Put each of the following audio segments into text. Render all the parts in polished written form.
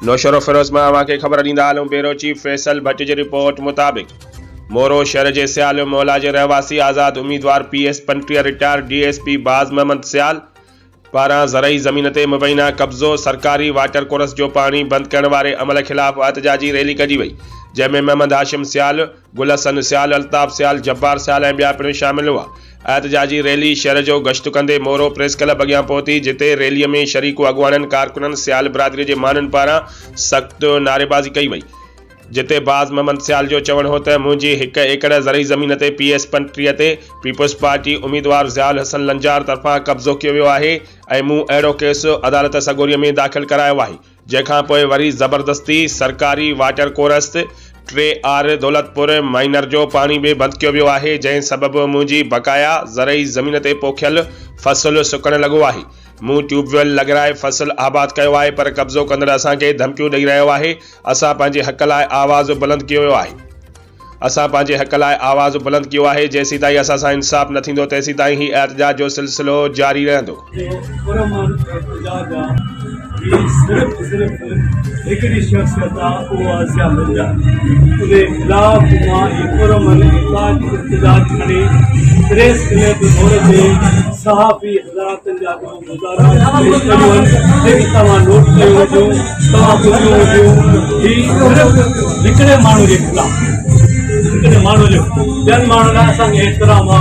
نوشهروفيروز مان اوهان کي خبر ڏيندا هلون بيورو چيف فيصل ڀٽ جي رپورٽ مطابق مورو شهر جي سيال محلا جي رهواسي آزاد اميدوار P S 35 retired D S P Baz Muhammad Sial پاران زرعي زمين تي مبينا قبضو، سرڪاري واٽر ڪورس جو پاڻي بند ڪرڻ واري عمل خلاف احتجاجي ريلي ڪڍي وئي، جنهن ۾ محمد هاشم سيال، گل حسن سيال، الطاف سيال، جبار سيال ۽ ٻيا پڻ شامل هئا. احتجاجي ريلي شهر جو گشت ڪندي مورو پريس ڪلب اڳيان پهتي، جتي ريلي ۾ شريڪ اڳواڻن، ڪارڪنن، سيال برادري جي ماڻهن پاران سخت نعريبازي ڪئي وئي. جتي باز محمد سيال جو چوڻ هو ته منهنجي هڪ ايڪڙ زرعي زمين تي پي ايس 35 تي پيپلز پارٽي اميدوار ضياء الحسن لنجار طرفان قبضو ڪيو ويو آهي ۽ مون اهڙو ڪيس عدالت سڳوري ۾ داخل ڪرايو آهي جنهن کان پوء وري زبردستي سرڪاري water course T R Daulatpur minor جو پاڻي به بند ڪيو ويو آهي جنهن سبب منهنجي بقايا زرعي زمين تي پوکيل فصل سڪڻ لڳو آهي مون ٽيوب ويل لڳرائي فصل آباد ڪيو آهي پر قبضو ڪندڙ اسان کي ڌمڪيون ڏئي رهيو آهي اسان پنهنجي حق لاء آواز بلند ڪيو آهي اسان پنهنجي حق لاء آواز بلند ڪيو آهي جيسيتائين اسان سان انصاف نه ٿيندو تيسيتائين هي احتجاج جو سلسلو جاري رهندو. جو پرامن احتجاج آ هي صرف صرف هڪڙي شخصيت آ اهو آ ضياء لنجار انهي خلاف مان هي پرامن احتجاج کڻي پريس ڪلب مور تي صحافي حضراتن جا گذارا پيش ڪيون آهن جيڪي توهان نوٽ ڪيون هونديون توهان ٻڌيون هونديون هي صرف هڪڙي ماڻهو جي خلاف هڪڙي ماڻهو جو ٻين ماڻهن لاء اسان کي احترام آ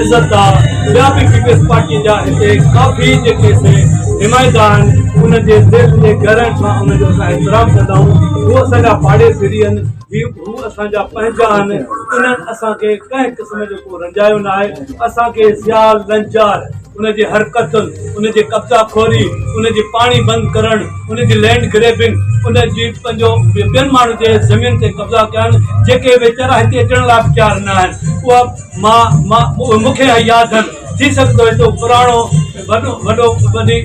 عزت آ ٻيا به پيپلز پارٽي جا هتي ڪافي جيڪي سي نمائندا آهن انهن جي دل جي گهرن سان انهن جو اسان احترام ڪندا آهيون هو اسان جا پاڙيسري آهن هي هو اسان جا پنهنجا آهن انهن اسان کي ڪنهن قسم جو ڪو رنجايو نه آهي اسان کي ضياء لنجار ان جي حرڪتن ان جي قبضا خوري ان جي پاڻي بند ڪرڻ ان جي لينڊ گريبنگ ان جي پنهنجو ٻين ماڻهن جي زمين تي قبضا ڪرڻ جيڪي ويچارا هتي اچڻ لاء به تيار نه آهن اها مان مان مون کي ياد آهن ٿي سگهندو هتو پراڻو وڏو وڏو وڏي